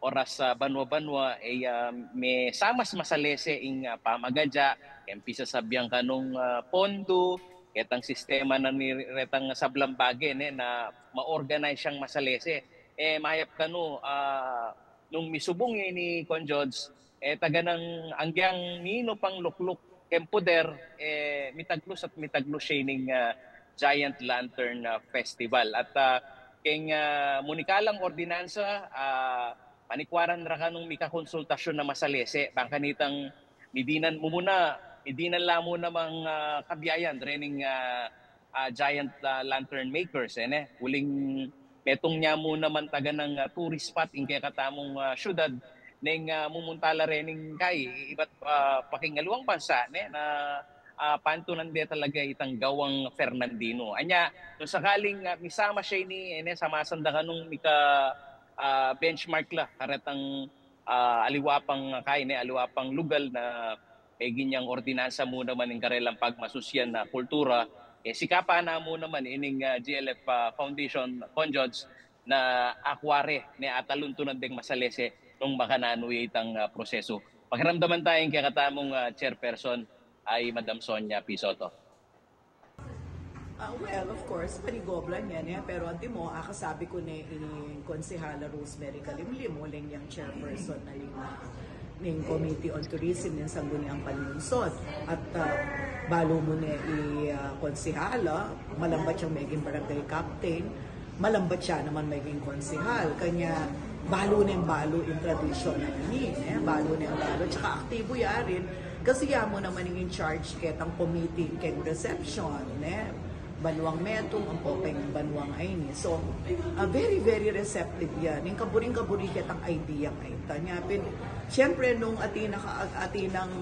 oras, ah, banua-banua, eh, ah, me-, samas masalese ing, ah, pamagadya, keng pisasabian kanung, ah, pondo, ketang sistema na ni retang sablang bage, ne, na ma-organize yang masalese. Eh, mayap kanu, ah, nung misubung ini, Conjods, eh, taganang anggyang ninu pang lukluk keng puder, eh, mitaglus at mitaglus ya ining, ah, Giant Lantern, ah, Festival. At, ah, keng, ah, munikalang ordinansa, ah, panikwaran ra kanung mika konsultasyun na masalese, bang kanitang midinan mu muna, midinan la mu namang, ah, kabiayan rening, ah, ah, Giant, ah, Lantern Makers, eh, ne? Uling metung ya mu naman taganang, ah, tourist spot ing kekatamung, ah, syudad, neng, ah, mumunta la rening kai, ibat, ah, pa king aliwang bansa, ne, na, ah, pantunan de talaga itang gawang Fernandino. Anya, nung sakaling, ah, misama ya ini, eh, ne, samasan da kanung mika, ah, benchmark la karetang, ah, aliwa pang kai, ne, aliwa pang lugal na meging yang ordinansa mu naman ing karelang pagmasusyan na kultura, eh, sikapan na mu naman ining, ah, G L F, ah, Foundation, Conjods, na akware, ne, ataluntunan deng masalese nung makananu ya itang, ah, prosesu. Pakiramdaman taya ing kekatamung, ah, chairperson, i Madam Sonia P. Soto. Ah, well, of course, panigoblan yan, eh. Pero antimo, ah, kasabi ku ne i Konsehala Rosemary Kalimlim, uling yang chairperson na ning, ah, ning Committee on Tourism ning Sangguniang Panlungsod. At, ah, balu mu ne i, ah, Konsehala, malambat yang meging barangay captain, malambat ya naman meging konsehal. Kanya, balu neng balu ing tradisyon na ini, eh. Balu neng balu. Tsaka aktibo ya rin. Kasi ya mu naman ing in charge ketang committee keng reception, eh. Banuang metung, ampo keng banuang aini. So, ah, very, very receptive ya. Ning kaburing-kaburi ketang idea a ita. Nya pin, siyempre, nung atin a ka-, atin ang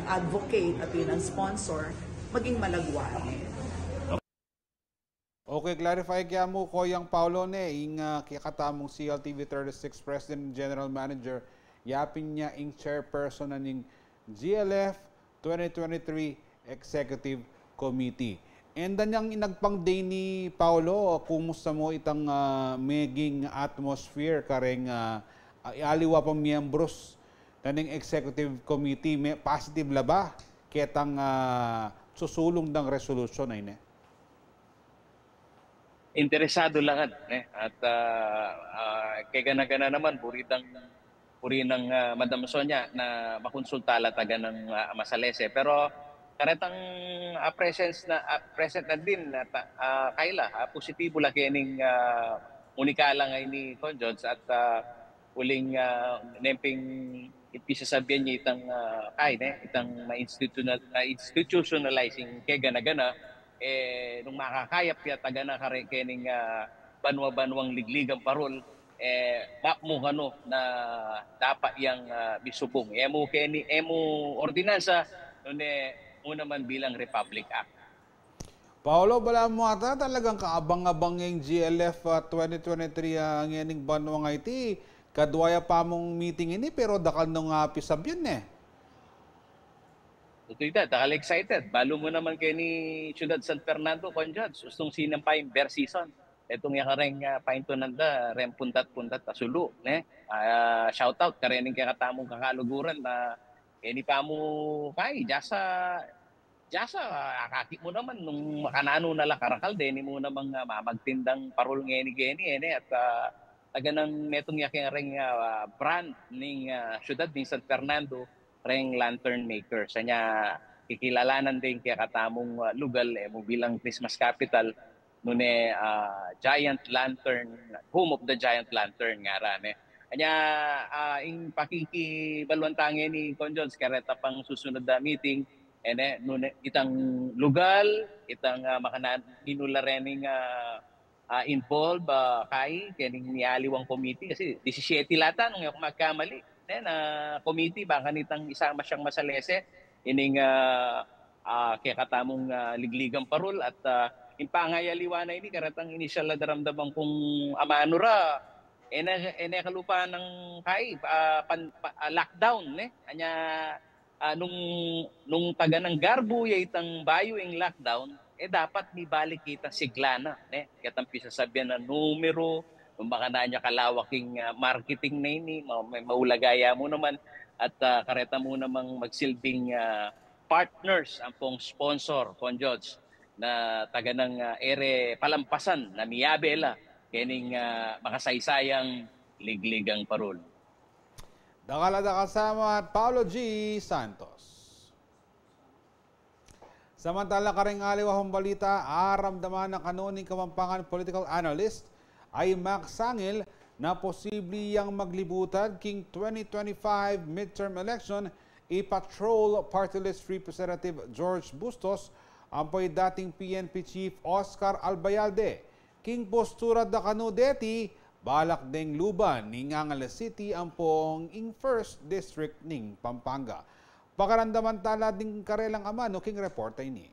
advocate, atin ang sponsor, maging malagwa ne. Okay, clarify kaya mu, Koyang Paulo, ne, ing, ah, kekatamung C L T V thirty-six President and General Manager, yapin ya ing chairperson na ning G L F twenty twenty-three Executive Committee. And then, yang inagpang day ni Paulo, kumusta mu itang, ah, meging atmosphere kareng, ah, aliwa pang miyembros na ning Executive Committee, me-, positive la ba ketang, ah, susulung dang resolution a ini? Interesado la ngan, ne? At, ah, ah, kegana-gana naman, buri dang, buri nang, ah, Madam Sonia na makonsulta la taganang, ah, masalese. Pero karetang, ah, presence na, ah, present na din, at, ah, kaila, ah, positibo la kening, ah, munikalang ini, Conjods, at, ah, uling, ah, neng pin-, ipisasabian ya itang, ah, kai, ne, itang ma-institutional-, ma-institutionalizing kegana-gana, E, nung makakayap ya, taga na kare kening, ah, banwa-banwang ligligang parul, e, mapmu kanu na dapat yang, ah, misubung. E mu keni, e mu ordinansa, nune mu naman bilang Republic Act. Paolo, balamu ata talagang kaabang-abang ing G L F, ah, twenty twenty-three, ah, ngening banwang iti. Kadwa ya pamung meeting ini, pero dakal nung, ah, pisabyan, e. Tutu ita, dakal excited. Balu mu naman keni Ciudad San Fernando, Conjod, ustung sinang pain beer season. Itung ya kareng, ah, paintunan da, reng puntat-puntat a sulu, ne? Ah, shout out karening kekatamung kakaluguran na keni pamu kai, jasa, jasa, ah, akakit mu naman nung makananu na la karakal, deni mu namang, ah, mamagtindang parul ngeni keni, e, ne? At, ah, taga nang metung ya kareng, ah, brand ning, ah, syudad ning San Fernando, reng lantern makers. Anya, kikilalanan deng kekatamung, ah, lugal, e mu bilang Christmas capital, nune, ah, Giant Lantern, Home of the Giant Lantern ngaran, e. Anya, ah, ing pakikibaluan ta ngeni, Conjod, kareta pang susunod a meeting, e ne, nune, itang lugal, itang, ah, makanan-, ninu la rening, ah, ah, involve, ah, kai, kening mialiwang komiti, kasi disisiete la ata nung e ku magkamali, ne, na komiti, bang kanitang isama yang masalese ining, ah, ah, kekatamung, ah, ligligang parul at, ah, ing pangayaliwa na ini, karetang inisyal a daramdaman kung amanu ra, e ne, e ne kalupa nang kai, ah, pan-, pa-, ah, lockdown, ne? Anya, ah, nung, nung taga nang garbu ya itang bayu ing lockdown, e dapat mibalik itang sigla na, ne? Ketang pisasabyan a numeru, nung makananu ya kalawak ing, ah, marketing na ini, ma-, ma-, maulaga ya mu naman, at, ah, kareta mu namang magsilbing, ah, partners ampong sponsor, Conjod, na taga nang, ah, e re palampasan na miyabe la kening, ah, makasaysayang ligligang parul. Dakal a dakal a salamat, Paolo G Santos. Samantala, kareng aliwa pang balita, aramdaman na kanu ning Kapampangan political analyst a i Mac Sangil na posible yang maglibutan king twenty twenty-five midterm election i Patrol Party List Representative George Bustos ampo i dating P N P Chief Oscar Albayalde. King postura da kanu deti, balak deng luban ning Angeles City ampong ing First District ning Pampanga. Pakaramdaman tala ding karelang amanu king reporta ini.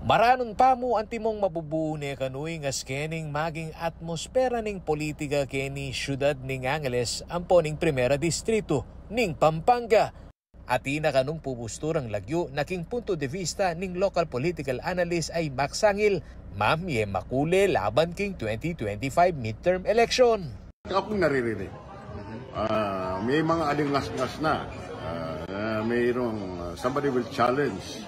Maranun pa mu antimong mabubu ne kanu ing askening maging atmospera ning politika keni syudad ning Angeles ampo ning Primera Distrito ning Pampanga. Atin na kanung pumusturang lagyu na king punto de vista ning local political analyst a i Mac Sangil, mamye makule laban king twenty twenty-five midterm election. Akong naririnig, ah, may mga alingas-ngas na. Ah, mayroong, ah, somebody will challenge,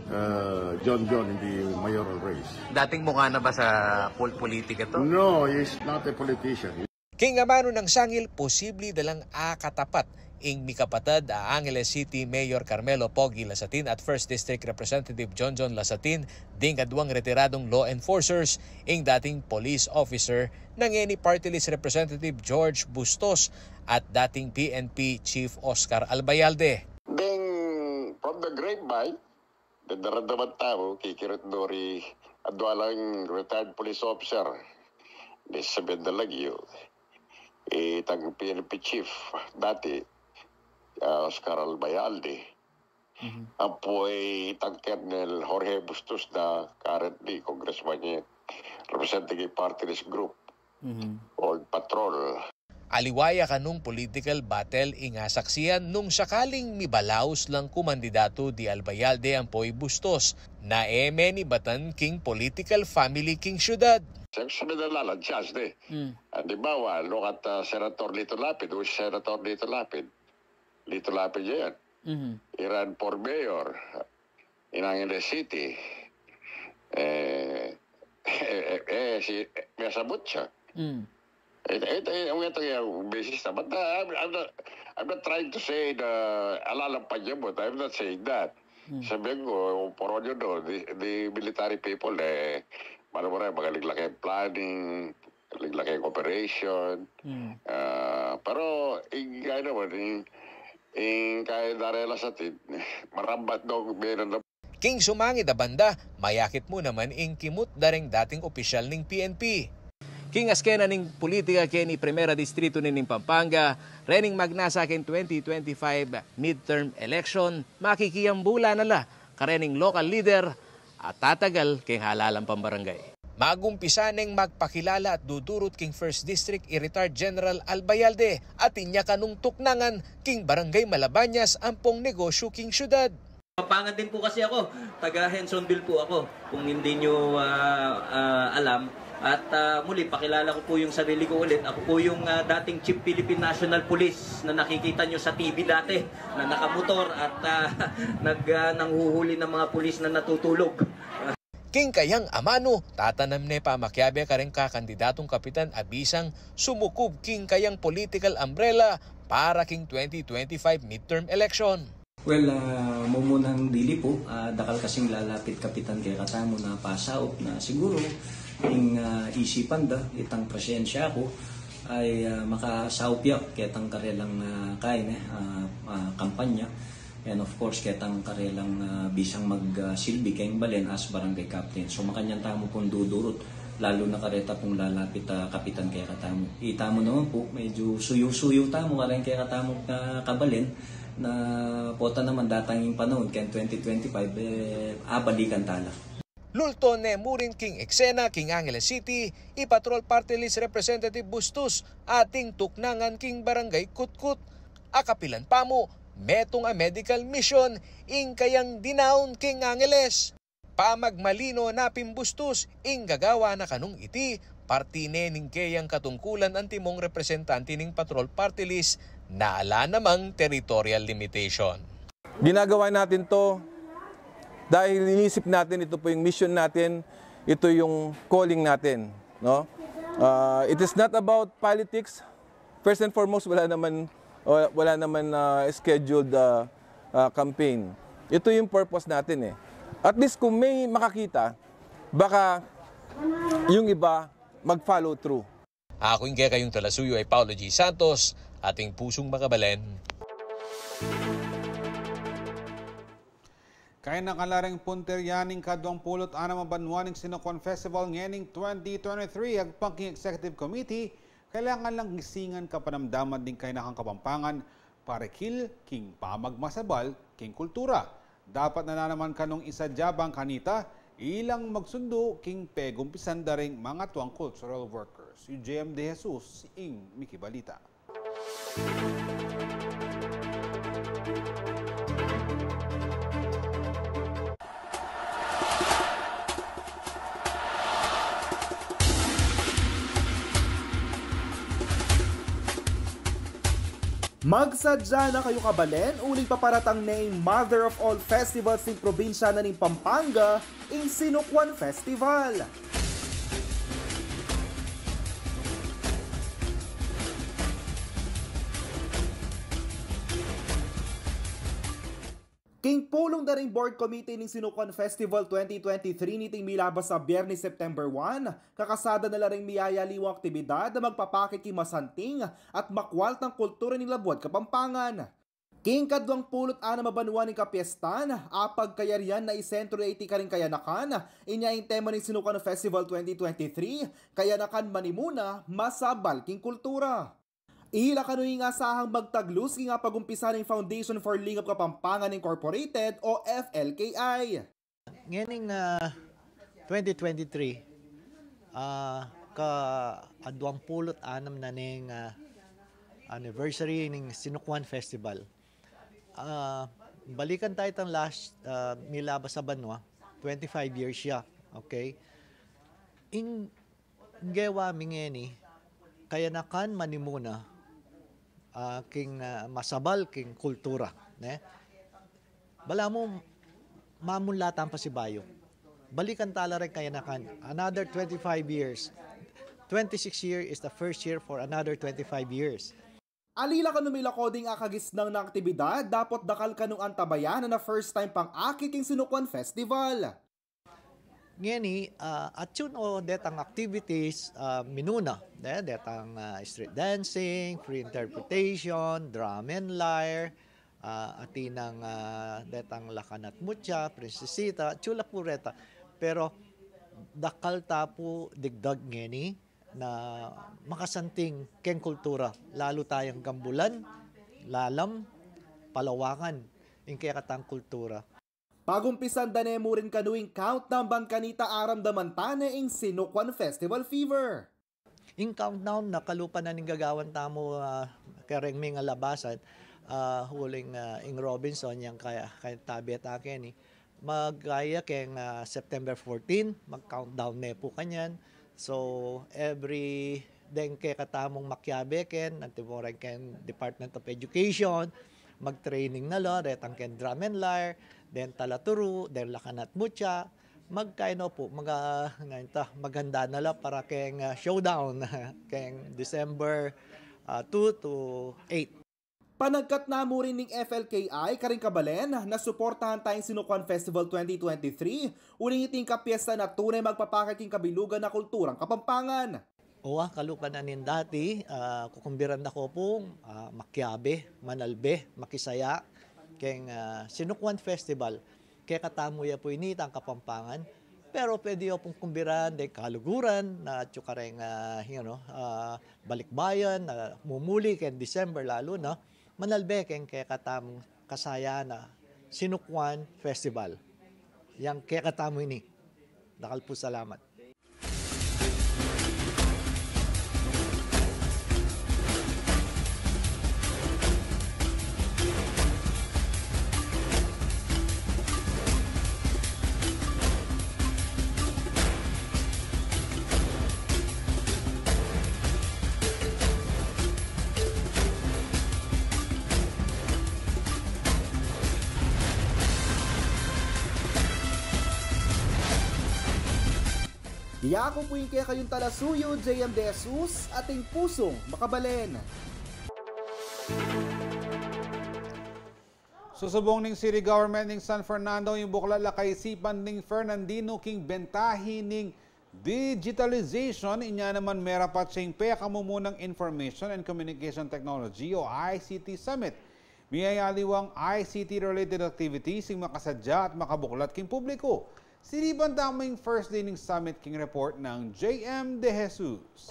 ah, John John in the mayoral race. Dating mukha na ba sa pol-, politika to? No, he's not a politician. King amanu nang Sangil, posible da lang akatapat ing mikapatad a Angeles City Mayor Carmelo Pogi Lasatin at First District Representative John John Lasatin ding kaduang retiradong law enforcers, ing dating police officer na ngeni party list Representative George Bustos at dating P N P Chief Oscar Albayalde. Then, from the grapevine, daramdaman tamu, kikirut duri, adwa lang retired police officer. Di sabihan da lagyu, itang P N P chief dati, ah, Oscar Albayalde. Mhm. Ampo itang Colonel Jorge Bustos na currently congressman ya, representing a party list group, mhm, called Patrol. Aliwa ya kanung political battle ing asaksian nung sakaling mibalaus lang kumandidatu di Albayalde ampo i Bustos, na e menibatan king political family king syudad. Siyempre, sabi na lalan, chance de. Mm. Halimbawa, look at, uh, Senator Lito Lapid, who's Senator Lito Lapid? Lito Lapid ya yan. Mhm. He ran for mayor in Angeles City. Eh, eh, eh, eh, si, eh, mesabut siya. Mm. Ito, ito, ito, ito yung basis na. But, uh, I'm, I'm not, I'm not trying to say na ala lang panyabut. I'm not saying that. Mm. Sabi ko, for all you know, the, the military people, eh, malam mo na, magaling lang kayo planning, Laglaking operation. Hmm. Ah, pero, ing, kaya naman, ing, ing kaya darela sa atin, marambat dong meron na. King sumangid a banda, mayakit mu naman ing kimut da ring dating opisyal ning P N P. King askena ning pulitika keni Primera Distrito ning Pampanga, rening magnasa king twenty twenty-five midterm election, makikiambula na la karening local leader a tatagal king halalang pambarangay. Magumpisa neng magpakilala at dudurut king First District i retired General Albayalde, atin ya kanung tuknangan king Barangay Malabanyas ampong negosyu king syudad. Kapampangan din po kasi ako, taga Hensonville po ako, kung hindi nyo, ah, ah, alam. At, ah, muli, pakilala ko po yung sarili ko ulit. Ako po yung, ah, dating Chief Philippine National Police na nakikita nyo sa T V dati, na nakamotor at, ah, nag, ah, nanghuhuli ng mga pulis na natutulog. King kayang amanu, tatanam ne pamakiabe kareng kakandidatong kapitan a bisang sumukub king kayang political umbrella para king twenty twenty-five midterm election. Well, ah, mumunang dili po, ah, dakal kasing lalapit kapitan kekatamu na pasaup na siguro ing, ah, isipan da itang presensya ku ay, ah, makasaup ya ketang karelang, ah, kain, eh, ah, ah, kampanya. And of course, ketang karelang, ah, bisang mag, ah, silbi keng balen as barangay captain. So, makanyan tamu pung dudurut, lalu na kareta pung lalapit a kapitan kekatamu. Itamu naman po, medyo suyu-suyu tamu kareng kekatamu, ah, kabalen. Na pota naman datang ing panaun keng twenty twenty-five, eh, abalikan tala. Lulton ne murin king eksena king Angeles City i Patrol Party List Representative Bustos, ating tuknangan king Barangay Kutkut. A kapilan pa mu, metung a medical mission ing kayang dinaun king Angeles. Pamagmalino na pin Bustos ing gagawa na kanung iti, parti ne ning keyang katungkulan antimong representante ning Patrol Party List na ala namang territorial limitation. Ginagawa natin 'to dahil inisip natin ito po yung mission natin, ito yung calling natin, no? Ah, it is not about politics. First and foremost, wala naman, wa-, wala naman, ah, scheduled, ah, ah, campaign. Ito yung purpose natin, eh. At least kung may makakita, baka yung iba mag-follow through. Aku ing kekayung talasuyu ay Paulo G Santos, ating pusung makabalen. Kayanakan la reng puntirya ning kaduang pulu't anam a banua ning Sinukuan Festival ngening twenty twenty-three, agpang king Executive Committee, kailangan lang gisingan kapanamdaman ding kayanakang Kapampangan, parikil king pamagmasabal king kultura. Dapat na naman kanung isadyabang kanita, ilang magsundu king pegumpisan da ring mangatuang cultural workers. Si J M De Jesus ing mikibalita. Magsadya na kayu kabalen, uling paparatang ne ing mother of all festivals ning probinsya na ning Pampanga, ing Sinukuan Festival. King pulung da ring Board Committee ning Sinukuan Festival twenty twenty-three niting milabas a Biyernes, September one, kakasada na la ring miyayaliwang aktibidad a magpapakit king masanting at makwaltang kultura ning labuad Kapampangan. King kaduang pulu't anam a banua ning kapiestan, apagkayarian na isentro ya iti karing kayanakan. Inya ing tema ning Sinukuan Festival twenty twenty-three, Kayanakan Manimuna, Masabal king Kultura. Ila kanu ing asahang magtaglus king apag-umpisa ning Foundation for Lingap Kapampangan Incorporated o F L K I. Ngening, ah, twenty twenty-three, ah, ka aduang pulu't anam na ning, ah, anniversary ning Sinukuan Festival. Ah, balikan tayu itang last, ah, milabas a banua, twenty-five years ya, okay? Ing gewa mi ngeni, kayanakan manimuna, ah, king, ah, masabal king kultura, ne? Balamu, mamunla tang pasibayu. Balikan tala reng kayanakan. Another twenty-five years. Twenty-six year is the first year for another twenty-five years. Alila kanu milako ding akagisnang na aktibidad, dapot dakal kanung antabayanan a first time pang akit king Sinukuan Festival. Ngeni, ah, atyu no detang activities, ah, minuna, de, detang, ah, street dancing, free interpretation, drum and lyre, ah, atin nang, ah, detang Lakanat Mutya, Princesita, atyu la pu reta. Pero dakal ta pu digdag ngeni na makasanting keng kultura, lalu tayang gambulan, lalam, palawakan ing kekatang kultura. Pagumpisan da ne mu rin kanu ing countdown ban kanita aramdaman ta ne ing Sinukwan Festival Fever. Ing countdown na kalupa na ning gagawan tamu, ah, kareng mingalabasan, ah, uling, ah, ing Robinson yang kaya, kaya tabi at akin, eh. Magkaya keng, ah, September fourteen, mag-countdown ne pu kanyan. So, every deng kekatamung makiabe ken, antimo reng keng Department of Education, mag-training na la, retang keng drum and lyre, deng talaturu, deng Lakanat Mutya, magkaino pu, maga-, ngayon ta, maghanda na la para keng, ah, showdown, keng December, ah, two to eight. Panagkat na mu rin ning F L K I karing kabalen na suportahan ta ing Sinukwan Festival twenty twenty-three, uling iti ing kapiestan a tune magpapakit king kabilugan a kulturang Kapampangan. Owa, kalupa na ning dati, ah, kukumbiran da ko pung, ah, makiabe, manalbe, makisaya, keng, ah, Sinukwan Festival. Kekatamu ya pu ini itang Kapampangan, pero pwede yo pung kumbiran deng kaluguran na atyu kareng, ah, you know, ah, balikbayan, na mumuli keng December lalu na, manalbe keng kekatamung kasaya na Sinukwan Festival. Yang kekatamu ini. Dakal pu salamat. Yaku pu ing kekayung talasuyu, J M De Jesus, ating pusung makabalen. Susubung ning City Government ning San Fernando ing buklat a kaisipan ning Fernandino king bentahi ning digitalization, inya naman merapat ya ing pekamumunang Information and Communication Technology o I C T Summit. Miyayaliwang I C T related activities ing makasadya at makabuklat king publiku. Sinipan tamu ing first day ning summit king report nang J M De Jesus.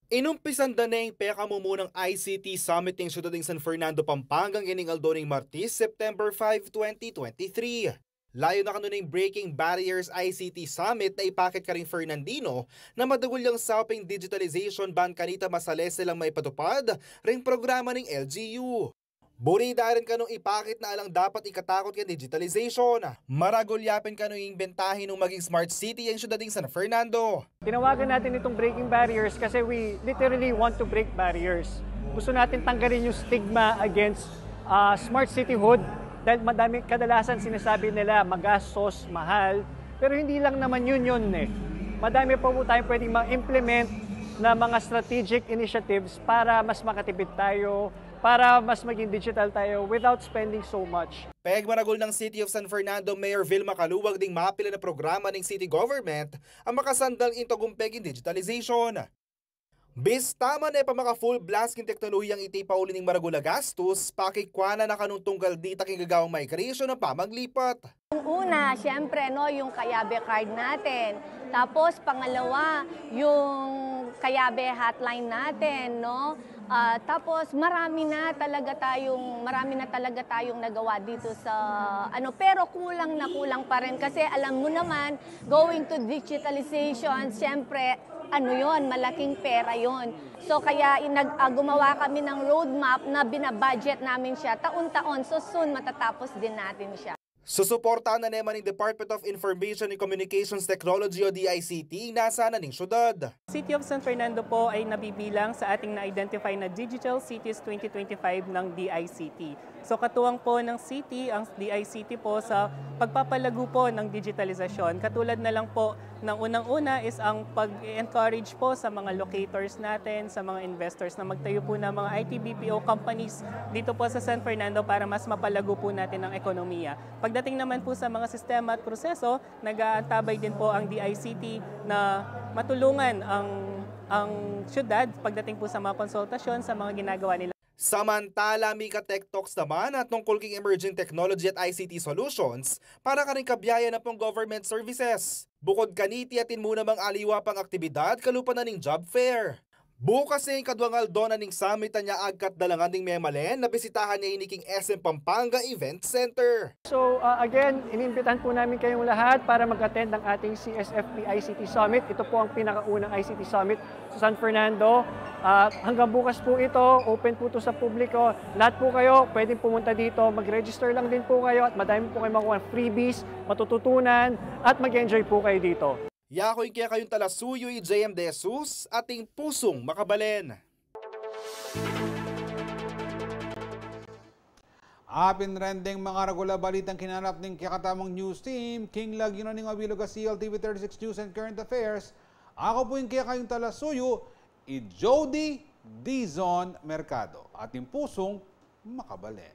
Inumpisan da ne ing pekamumunang I C T Summit ning syudad ning San Fernando, Pampanga, ining aldo ning Martes, September five, twenty twenty-three. Layun na kanu ning Breaking Barriers I C T Summit na ipakit karing Fernandino na madagul yang saup ing digitalization ban kanita masalese lang maipatupad ring programa ning L G U. Buri da rin kanung ipakit na alang dapat ikatakut keng digitalization. Maragul ya pin kanu ing bentahi nung maging smart city yang syudad ning San Fernando. Tinawagan natin itong breaking barriers kasi we literally want to break barriers. Gusto natin tanggalin yung stigma against, ah, smart cityhood dahil madami, kadalasan sinasabi nila magastos, mahal, pero hindi lang naman yun yun eh. Madami pa po tayong pwedeng ma-implement na mga strategic initiatives para mas makatipid tayo, para mas maging digital tayo without spending so much. Pegmaragul nang City of San Fernando Mayor Vilma Caluag ding mapila na programa ning city government a makasandal king tagumpe king digitalization. Bista man e pa maka-full blast king teknolohiyang iti pauli ning maragul a gastus, pakikwanan na kanung tunggal dita king gagawang migration a pamaglipat. Yung una, siyempre, no, yung Kayabe card natin. Tapos, pangalawa, yung Kayabe hotline natin, no? Ah, tapos, marami na talaga tayong, marami na talaga tayong nagawa dito sa, ano, pero kulang na kulang pa rin. Kasi, alam mo naman, going to digitalization, siyempre, ano yon, malaking pera yon. So, kaya inag-, ah, gumawa kami ng roadmap na binabudget namin siya taon-taon. So, soon, matatapos din natin siya. Susuportahan na naman ning Department of Information and Communications Technology o D I C T ing nasa na ning syudad. City of San Fernando po ay nabibilang sa ating na-identify na Digital Cities twenty twenty-five ng D I C T. So katuwang po ng city, ang D I C T po sa pagpapalago po ng digitalisasyon. Katulad na lang po ng unang-una is ang pag-encourage po sa mga locators natin, sa mga investors na magtayo po ng mga I T B P O companies dito po sa San Fernando para mas mapalago po natin ang ekonomiya. Pagdating naman po sa mga sistema at proseso, nag-aantabay din po ang D I C T na matulungan ang, ang syudad pagdating po sa mga konsultasyon, sa mga ginagawa nila. Samantala, mika-tech talks naman at tungkol king emerging technology at I C T solutions para karing kabiayan na pong government services. Bukod kaniti, atin mu namang aliwa pang aktibidad kalupa na ning job fair. Bukas ing kaduang aldo na ning summit, anya agkat dalangan ding memalen na bisitahan ne ini king S M Pampanga Event Center. So, uh, again, inimbitahan po namin kayong lahat para mag-attend ng ating C S F P I C T Summit. Ito po ang pinakaunang I C T Summit sa San Fernando. Uh, hanggang bukas po ito, open po ito sa publiko. Lahat po kayo, pwedeng pumunta dito. Mag-register lang din po kayo at madami po kayong makuha freebies, matututunan, at mag-enjoy po kayo dito. Yaku ing kekayung talasuyu, i J M De Jesus, ating pusung makabalen. Apin reng mga regular balitang kinanap ning kekatamung news team king lagyu na ning abilug a C L T V thirty-six News and Current Affairs. Aku pu ing kekayung talasuyu, i Jody Dizon Mercado, ating pusung makabalen.